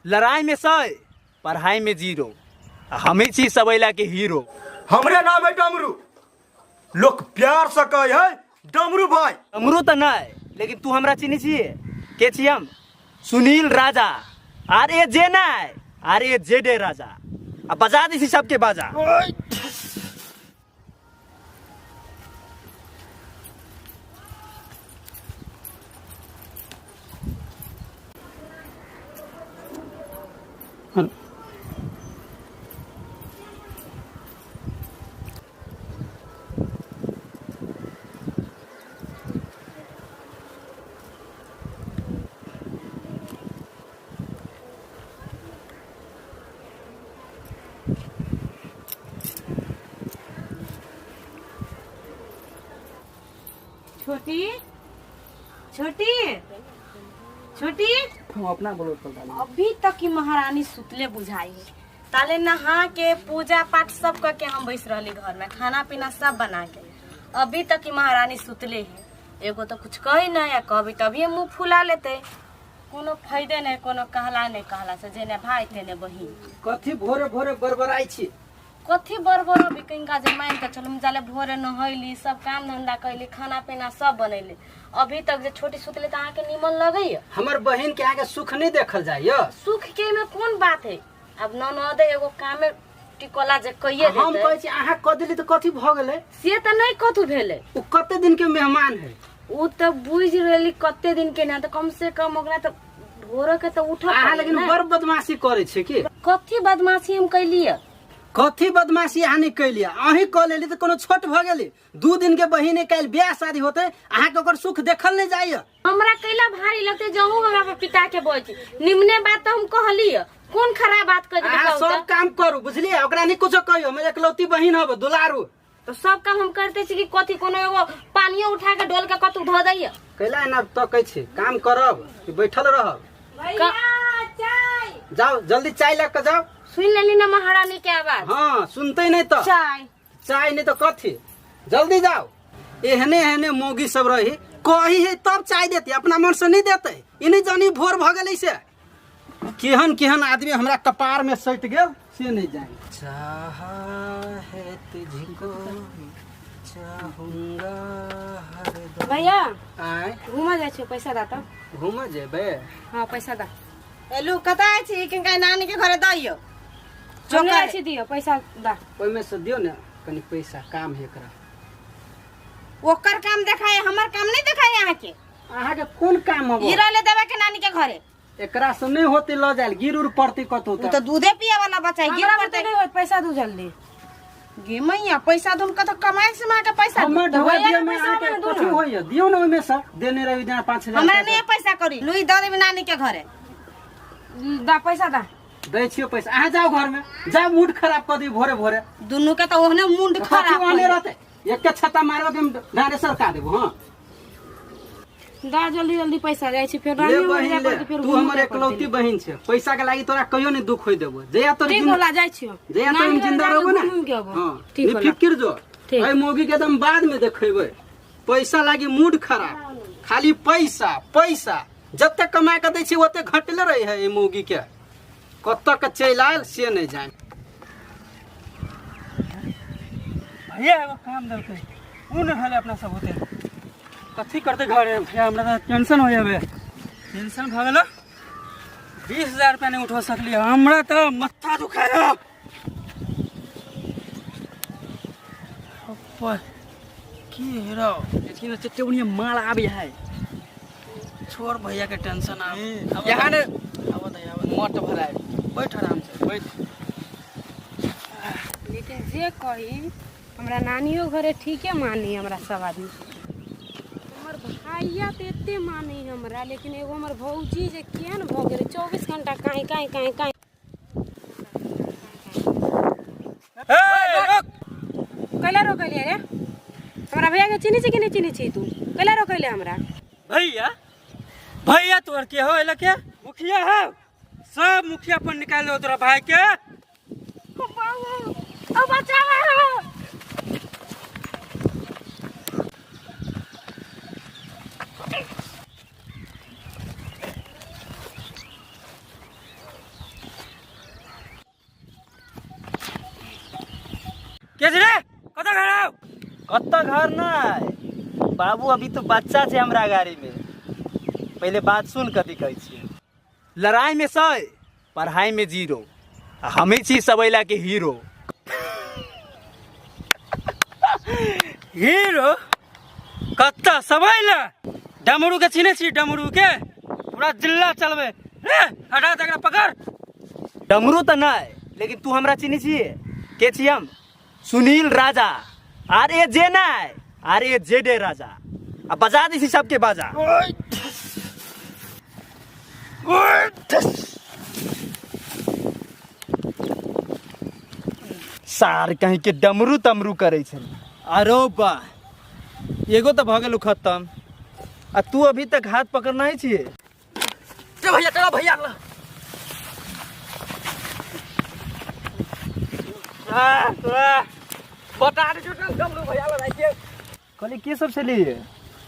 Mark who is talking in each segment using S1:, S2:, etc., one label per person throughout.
S1: लड़ाई में सै, पढ़ाई में जीरो, आ हमी छी सबैला के हीरो।
S2: हमरे नाम है डमरू, लोग प्यार से कहे है डमरू भाई।
S1: डमरू तऽ नहीं, लेकिन तू हमरा चिन्है छियै? के छी हम? सुनील राजा। आर ए जे नहीं, आर ए जे डे राजा। आ बजा दै छी सबके बाजा।
S3: छोटी, छोटी, छोटी।
S1: हम अपना बोलो तो डाली।
S3: अभी तक की महारानी सुतले बुझाई है। ताले नहा के पूजा पाठ सब करके हम बैस रहली घर में, खाना पीना सब बना के। अभी तक की महारानी सुतले है। एगो तो कुछ कही नहीं, या कहबी तभी मुंह फुला लेते। कोनो फायदे नहीं, कोनो कहला नहीं, कहला से जेने भाई तेने बहिन।
S1: कथी भोरे भोरे बड़बड़ाई छी?
S3: कथी बड़बड़ अभी किनका जे मान के चलू, हम जाले भोरे नहैली, सब काम धंधा कैली, खाना पीना सब बनैली। अभी तक जे छोटी सुतले त अहाँके निमन लगैया?
S1: हमर बहिन के आगे सुख नहीं देखल जाइया।
S3: सुख के में कोन बात है? अब ननद एगो कामे टिकोला जे कहिए
S1: हम
S3: देतै।
S1: कहै छी अहाँ कह देली त कथी भ गेलै?
S3: से त नहीं कथू भेलै।
S1: उ कते दिन के मेहमान है?
S3: उ त बुझि रहली कते दिन के ना, त कम से कम ओकरा त भोरे के त उठऽ
S1: अहाँ
S3: पड़ै
S1: लेकिन
S3: ने।
S1: बड़ बदमाशी करै छी की?
S3: कथी बदमाशी हम कैलियै?
S1: कथी बदमाशी अहाँ नहीं कैलियै? अहीं कह लेली त कोनो छोट भ गेली। 2 दिन के बहिन है, काल्हि ब्याह शादी होते, अहाँ के ओकर सुख देखल नहीं जाइए।
S3: हमरा कैला भारी लगते जहू हमरा पर पिता के बोल छी। निमने बात तो हम कहलियै, कोन खराब बात कह देली
S1: अहाँ
S3: कहू
S1: सब
S3: त?
S1: काम करू बुझलियै, ओकरा नहीं कुछो कहियो, हमर एकलौती बहिन हब दुलारू।
S3: तो सब काम हम करते छी कि कथी कोनो एगो पानियो उठा के डोल के कतौ धऽ दैया?
S1: कैला एना तकै छी? काम करब कि बैठल रहब?
S3: भैया, चाय।
S1: जाओ जल्दी चाय लऽ के जाओ।
S3: सुन लेली ना महारानी के आवाज?
S1: हाँ सुनते नहीं तो।
S3: चाय।
S1: चाय नहीं तो कथी, जल्दी जाओ। एहने एहने मौगी सब रही, कही है तब चाय देते, अपना मन से नहीं देते। इन्हीं जानी भोर भ गेलै से केहन केहन आदमी हमरा कपार में सटि गेल से नहीं जानी। चाहा है तुझको चाहूंगा हरदम।
S3: भैया,
S1: आय।
S3: घूमा जाइ छी, पैसा दा त।
S1: घूमा जेबे?
S3: हाँ पैसा दा।
S4: एलू कतऽ छी? किनका नानी के घरे दैयो।
S3: हम नहि छी, दियो पैसा दा।
S1: ओहिमे से दियो ने कनी पैसा, काम है एकरा।
S4: ओकर काम देखाय, हमर काम नहीं देखाय अहाँ के।
S1: अहाँ के कोन काम हबो?
S4: हीरा ले देबे के नानी के घरे।
S1: एकरा से नहीं होते ल जायल, गिर उर पड़ती कतौ
S4: उ
S1: त।
S4: त दूधे पिए वाला बच्चा है, गिर
S3: हमरा
S4: पड़ते।
S3: बुते नहीं होत, पैसा दू जल्दी।
S4: गे मैया, पैसा दूम कतौ कमाई से मां के पैसा दू।
S1: हमर ढोआ
S3: भैया
S1: दियो
S3: के
S1: में
S3: पैसा
S1: अहाँ के
S3: हमरा दू
S1: कथी
S3: ना।
S1: होइया? दियो ने ओहिमे से, देने रही जेना 5000
S4: हमरा
S1: रुपया।
S4: नहीं पैसा करी, लुई the देबी नानी के घरे।
S3: दा पैसा दा।
S1: दै छियो पैसा, अहाँ जाओ घर में, जाओ, मूड खराब कऽ दी भोरे भोरे।
S4: दुनू के त ओहने मुंड
S1: कथी
S4: खराब
S1: ओहने
S4: होइया।
S1: रहते, एक के छत्ता मारबो के हम डाँडे सरका देबो। हाँ
S3: दा जल्दी जल्दी पैसा, जाइ छी फेर
S1: ले
S3: रानी
S1: बहिन
S3: जाय
S1: ले,
S3: पड़तै, फेर
S1: तू
S3: घूमऽ
S1: हमर
S3: जाय पड़तै।
S1: एकलौती बहिन छे, पैसा के लागी तोरा कहियो नहीं दुख होई देबो। जया तोर
S3: ठीक होला, जाइ छियो।
S1: जया तोर
S3: नानी घरे
S1: जिंदा
S3: जाके
S1: रहबो ना।
S3: घूम के अबो।
S1: हाँ,
S3: ठीक होला।
S1: निफिकिर जो।
S3: ठीक।
S1: एहि मौगी के एकदम बाद में देखेबै। पैसा लागी मूड खराब, खाली पैसा पैसा, जते कमा के दै छी ओते घटले रहे है एहि मौगी के। कतऽ के चलि आयल से नहीं जान।
S5: भैया एगो काम देलकै, उ नहि भेलै अपना सब होते। कथी करते घरे भैया? हमरा तऽ टेंशन हो जाबे, टेंशन भऽ गेलो। 20,000 रुपया नहीं उठा सकलियै, हमरा तऽ माथा दुखाय। की हेरो लेकिन चट्टे बढ़िया माल आबे है। छोड़ भैया के टेंशन आब।
S1: यहाँ ने
S5: आबऽ दे, आबऽ दे।
S1: मट भराय।
S5: बैठ आराम से बैठ।
S3: लेकिन जे कही हमरा नानियो घरे ठीके मानी हमरा सब आदमी। हमर भैया तऽ एते मानी हमरा, लेकिन एगो हमर भौजी जे केहन भऽ गेलै, 24 घंटा काँय काँय काँय काँय।
S5: ए, रुक।
S3: कैला रोकलियै रे? हमरा भैया के चिन्है छी कि नहि चिन्है छी तू? कैला रोकले हमरा?
S5: भैया, भैया तोहर के हो? एला के मुखिया है, सब मुखिया पर निकाल दो तोरा भाई के।
S3: ओ बचावा।
S5: के छी रे? कतऽ घर हौ?
S6: कतऽ घर नहि बाबू, अभी तो बच्चा छै हमरा गाड़ी में। पहिले बात सुन, कथी कहै छियै। लड़ाई में 100, पढ़ाई में 0, आ हमी छी सबैला के हीरो।
S5: हीरो कतऽ? सबैला डमरू के चिन्है छी? डमरू के पूरा जिला चलबै रे। हटा दे एकरा, पकड़।
S6: डमरू तऽ नहि, लेकिन तू हमरा चिन्है छियै? के छी हम? सुनील राजा, आर ए जे नहि, आर ए जे डे राजा। आ बजा दै छी सबके बाजा। सार कहीं के डमरू तमरू करै छै। अरे बा, एगो तऽ भऽ गेलौ खत्म, आ तू अभी तक हाथ पकड़ना ही छियै।
S1: चल भैया, चलो भैया। बता दे डमरू भैया लड़ाई के।
S6: कहली के सब छलियै?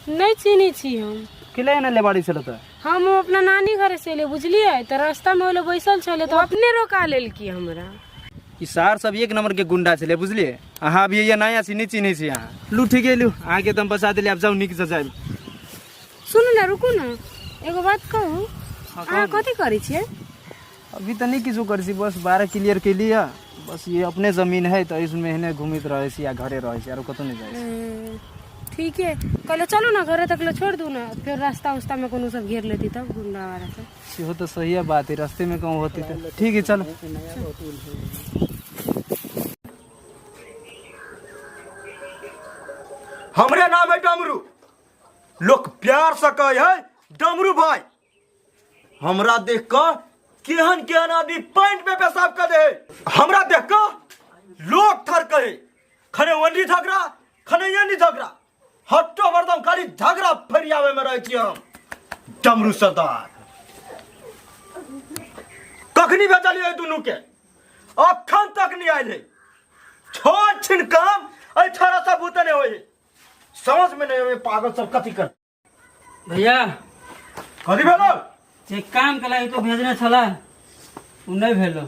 S3: नहि चिन्है छी हम।
S6: केला एना लेबाड़ी छल तऽ?
S3: हम अपना नानी घरे से एलियै, बुझलियै? तऽ रास्तामे ओले बैसल छलै तऽ अपने रोका लेलकी हमरा।
S6: ई सार सब एक नंबर के गुंडा छलै, बुझलियै? अहाँ अभी ये नया छी, नहि चिन्है छी अहाँ। लू ठीक है, लू अहाँके तऽ हम बचा देलियै, आब जाउ, नीक से जायब।
S3: सुनू ने, रुकू ने, एगो बात कहू? अहाँ कथी करै छियै?
S6: अभी तऽ नहि किछो करै छी, बस 12 क्लियर केलियै। बस ये अपने जमीन है तऽ इसमे एहने घूमैत रहै छी आ घरे रहै छी, आरो कतहु नहि जाइ छी।
S3: ठीक है, कहले चलू ने, घरे तक ले छोड़ दू ने, फेर रास्ता उस्ता में कोनो सब घेर लेती तब गुंडा वाला सब।
S6: सेहो तऽ सही बात है, रास्ते में कहूँ होती तऽ। ठीक है, चलो।
S2: हमरे नाम है डमरू, लोक प्यार से कहै है डमरू भाई। हमरा देख कऽ केहन केहन आदमी पैंट में पेशाब कर दे है। हमरा देख कऽ लोक थर कहे, खने ओनी झगड़ा खने एनी झगड़ा, हट्टो हरदम खाली झगड़ा फरियावे में रहै छी हम डमरू सरदार। कखनी भेजलियै दुनू के, अखन तक नहीं आयल है। छोट छिन काम एहि छोरा सब बुते नहीं होय, समझ में नहीं आवे पागल सब कथी कर।
S5: भैया।
S2: कथी भेलो?
S5: जे काम के लागि तू भेजने छला उ नहीं भेलो।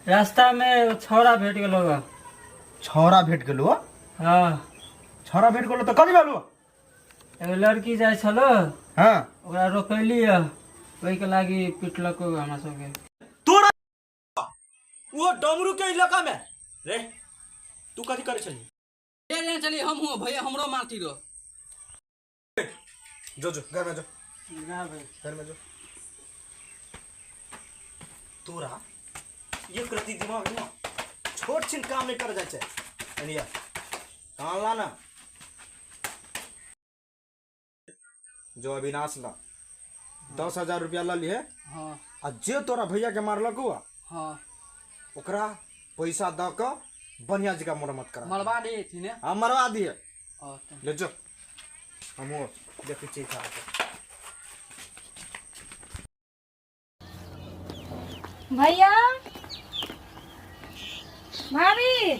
S5: रास्ता में छौड़ा भेट गेलो गा।
S2: छौड़ा भेट गेलो?
S5: हाँ।
S2: छौड़ा भेट गेलो तऽ कथी भेलो?
S5: एगो लड़की जाइ छलो।
S2: हाँ।
S5: ओकरा रोकैली, ओहिके लागि पिटलको हमरा सबके।
S2: तोरा वो डमरू के इलाका में रे तू कथी करै छली?
S1: ले चली हम हूँ भैया, हमरो मारती रहो।
S2: जो जो घर में जो।
S5: ना भाई।
S2: घर में जो। तोरा एक रत्ती दिमाग ना, छोट छिन काम नहीं कर जाय छै। एनिया कान ला ना, जो अविनाश ला 10,000 रुपया ल लिए।
S5: हाँ।
S2: आ जे तोरा भैया के मारलक हुआ,
S5: हाँ,
S2: ओकरा पैसा द के बढ़िया जगह मरम्मत करा
S1: मरवा दे थी ने।
S2: हाँ, मरवा दिए।
S5: और
S2: ले जो, हमहूँ देखै छियै खा के।
S3: भैया, भाभी,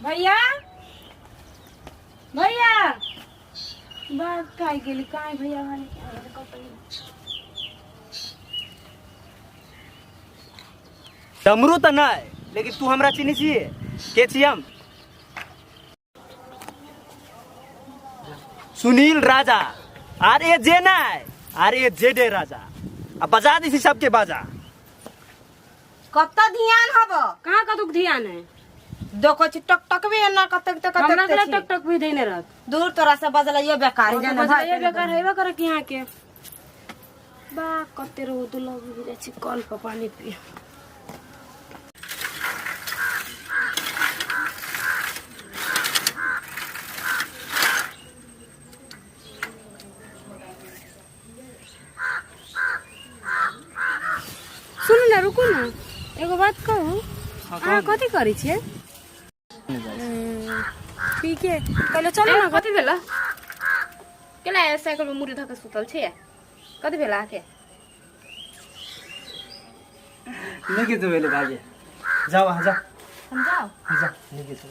S3: भैया, भैया, बात काय गेली काय भैया वाले?
S6: डमरू तऽ नहि, लेकिन तू हमरा चिन्है छियै? के छी हम? सुनील राजा, आर ए जे नहि, आर ए जे डे राजा। आ बजा दै छी सबके बाजा।
S4: कतऽ ध्यान हब?
S3: कहाँ कतुक ध्यान है?
S4: देखो छी टक टकबे एना कतक तक
S3: हमरा
S4: कतक
S3: के टक टक भी देने रहत।
S4: दूर, तोरा से बजला ये बेकार है जाने भाई।
S3: बजलैये बेकार हेबे करे कि यहाँ के बा कते रौद लग जाइ छै, कल पर पानी पी। सुनू ने, रुकू ने, एगो बात कहू? अहाँ कथी करै छियै? ठीक है, कहले चलू ने।
S4: कथी भेल? केना साइकिल में मुड़ी धऽ के सुतल छियै? कथी भेल अहाँके?
S6: नहि किछु भेलै भाभी, जाउ अहाँ, जाउ।
S4: हम जाउ?
S6: जाउ, नहि किछु।